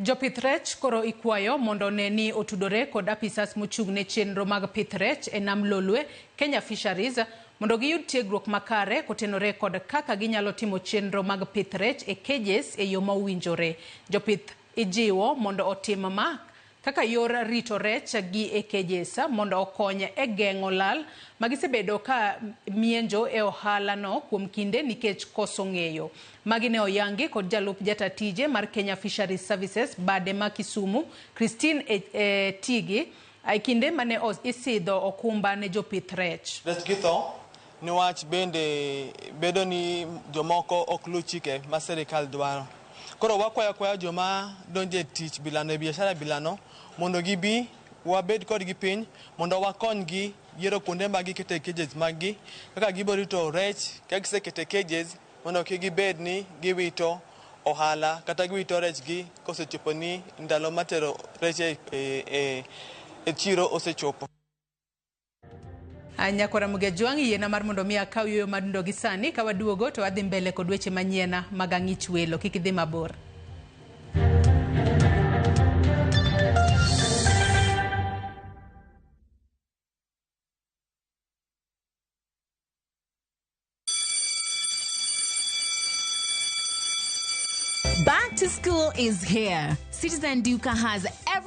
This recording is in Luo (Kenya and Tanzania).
Jopith rech koro ikwayo mondo one ni otudore kod apisas mochung' ne chenro mag pith rech e nam Lolwe, Kenya Fisheries, mondo giyud tiegruok makare kotenore kod kaka ginyalo timo chenro mag pith rech e cages e yo ma owinjore. Jopith ijiwo mondo otim ma kaka yor rito rech gi e cages mondo okony e geng'o lal ma gisebedo ka mienjo e ohala no kuom kinde nikech koso ng'eyo. Magi ne oyangi kod jalup jata tije mar Kenya Fisheries Services bade ma Kisumu, Christine Tigi, e kinde mane isidho okumba ne jopith rech. Rech githo niwach bende bedo ni jomoko ok luw chike ma sirikal dwaro. Koro wakwayo akwaya joma donjo e tich bilano e biashara bilano mondo gibi wabed kodgi piny mondo wakonygi yiero kuonde ma gikete cages maggi kaka gibiro rito rech ka gisekete cages mondo kik gibed ni giwito ohala kata giwito rechgi kosechopo ni ndalo matero rech e chiro osechopo. Nyakwara Mugejwang', yiena mar mondo mi akaw yueyo madundo gi sani ka waduogo to wadhi mbele kod weche manyien mag ang'ich welo. Kik idhi mabor. Back to school is here. Citizen Duka has everything.